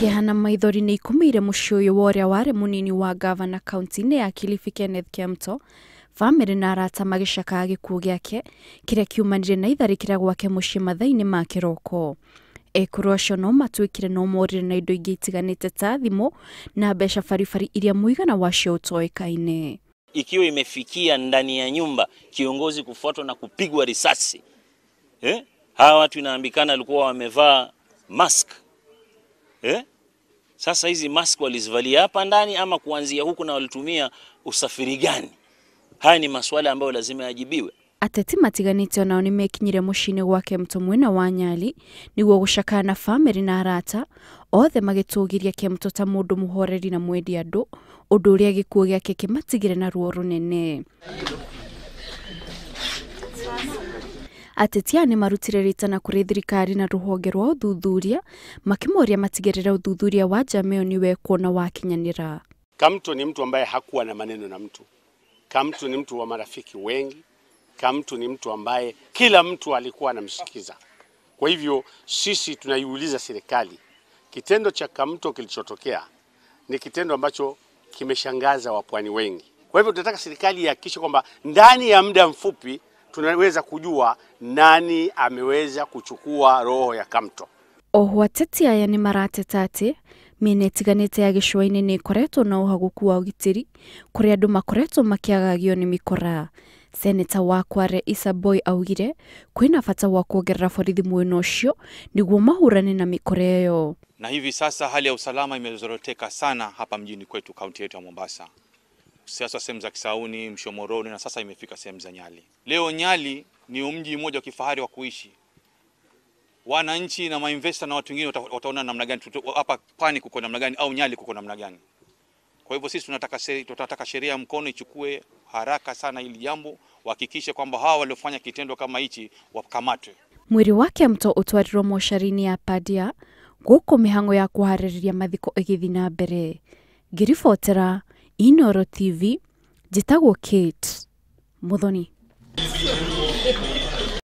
Kĩeha na maithori nĩ ikumĩire mũciĩ ũyũ wa ũrĩa warĩ mũnini wa gavana kaunti-inĩ ya Kilifi Kenneth Kemto, bamĩrĩ na arata magĩcakaya gĩkuũ gĩake kĩrĩa kiumanire na itharĩkĩra gwake mũciĩ mathaa-inĩ ma kĩroko. Ekũrũ acio no matuĩkire no morire na indo ingĩ itiganĩte ta thimũ na mbeca baribari iria mũigana wacio ũtoĩkaine. Ikiwa imefikia ndani ya nyumba kiongozi kufuatwa na kupigwa risasi, eh? Hawa watu inaambikana walikuwa wamevaa mask, eh? Sasa hizi mask walizivalia hapa ndani ama kuanzia huku, na walitumia usafiri gani? Haya ni maswala ambayo lazima yajibiwe. Ateti matiganĩte onao nĩmekinyire mũciĩ-inĩ gwake Kemto mwena wa Nyali nĩguo gũcakaya na bamĩrĩ na arata othe magĩtũgĩria Kemto ta mũndũ mũhoreri na mwendi andũ, ũndũ ũrĩa gĩkuũ gĩake kĩmatigire na ruo rũnene. Ateti aya nĩmarutire rĩtana kũrĩ thirikari na rũhonge rwa ũthuthuria makĩmoria matigĩrĩre ũthuthuria wa njama ĩyo nĩwekwo na wakinyanĩra. Kamto ni mtu ambaye hakuwa na maneno na mtu. Kamto ni mtu wa marafiki wengi. Kamto ni mtu ambaye kila mtu alikuwa anamsikiza. Kwa hivyo sisi tunaiuliza serikali, kitendo cha Kamto kilichotokea ni kitendo ambacho kimeshangaza wapwani wengi. Kwa hivyo tunataka serikali ihakikishe kwamba ndani ya muda mfupi tunaweza kujua nani ameweza kuchukua roho ya Kamto. Oho ateti aya nĩ marateta atĩ mĩena ĩtiganĩte ya gĩcũa-inĩ nĩ ĩkoretwo na ũhagũku wa ũgitĩri kũrĩa andũ makoretwo makĩagagio nĩ mĩkora. Seneta wa Kware Issa Boy augire kwĩna bata wa kuongerera borithi mwena ũcio nĩguo mahũrane na mĩkora ĩyo. Na hivi sasa hali ya usalama imezoroteka sana hapa mjini kwetu, kaunti yetu ya Mombasa. Sasa sehemu za Kisauni, Mshomoroni na sasa imefika sehemu za Nyali. Leo Nyali ni mji mmoja wa kifahari wa kuishi. Wananchi na mainvestor na watu wengine wataona namna gani hapa pwani kuko namna gani au Nyali kuko namna gani. Kwa hivyo sisi tunataka sheria mkono ichukue haraka sana hili jambo, wahakikishe kwamba hawa waliofanya kitendo kama hichi wakamatwe. Mwĩrĩ wa Kemto ũtwarirwo mocarĩ-inĩ ya Padia gũkũ mĩhang'o ya kũharĩrĩria mathiko ĩgĩthiĩ na mbere. Ngĩribotera Inooro TV, njĩtagwo Kate Muthoni.